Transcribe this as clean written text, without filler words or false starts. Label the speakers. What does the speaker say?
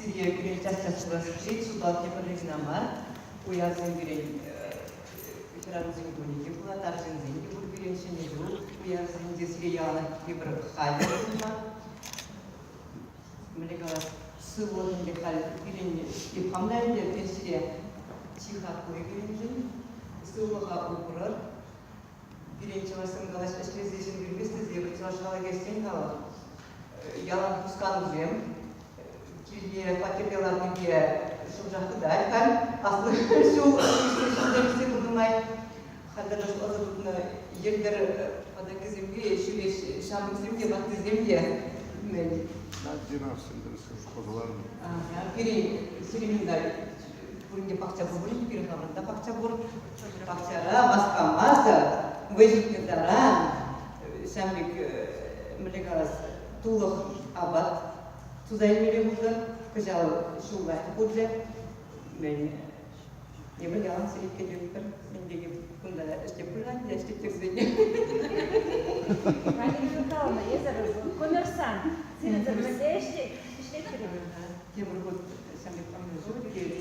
Speaker 1: Сире пирӗн час-час курас килет, ҫулталӑкне пӗрре кӑна мар. Уявсем пирӗн хӗрарӑмсен кунӗ те пулать, арҫынсен те пур пирӗн Ҫӗнӗ ҫул уявсенче сире яланах тепӗр хатӗр пулма. Мӗнле калас, сывлӑх ӗнтӗ халь пирӗн хам та ӗнтӗ пенсире чи хакли пирӗншӗн. Сывлӑха упрӑр. Пирӗн чӑвашсем калаҫ ӗҫлесе ҫӗнтермест тесе эпир чӑваш халӑхӗ ӗҫчен халӑх. Ялан хусканусем, килте хваттерте ларнипе шӑв-шав хытать халь. Аслӑ ҫул ҫулсем ӳссе пынӑ май халь тата шутласа тупнӑ йӗлтӗр патаккисемпе ҫӳреҫ ҫамрӑксем те, ваттисем те. Мӗн? Пирӗн сирӗн унта пурин те пахча пур пулин те пирӗн хамӑрӑн та пахча пур. Пахчара васкамасӑр, вӑй ҫитнӗ таран ҫав пек, мӗнле калас, тулӑх апат туса илмелле пултӑр. Кӑҫал ҫул лайӑх пулчӗ. Мӗн, эпир ялан сире кӗтетпӗр. Ӗнтӗ кунта ӗҫлеп пуль-ха, ӗҫлеттерсене.
Speaker 2: Галина Михайловна, эсӗр коммерсант. Сирӗнсӗр мӗнле ӗҫлеттӗр?
Speaker 1: Тепӗр хут ҫав пек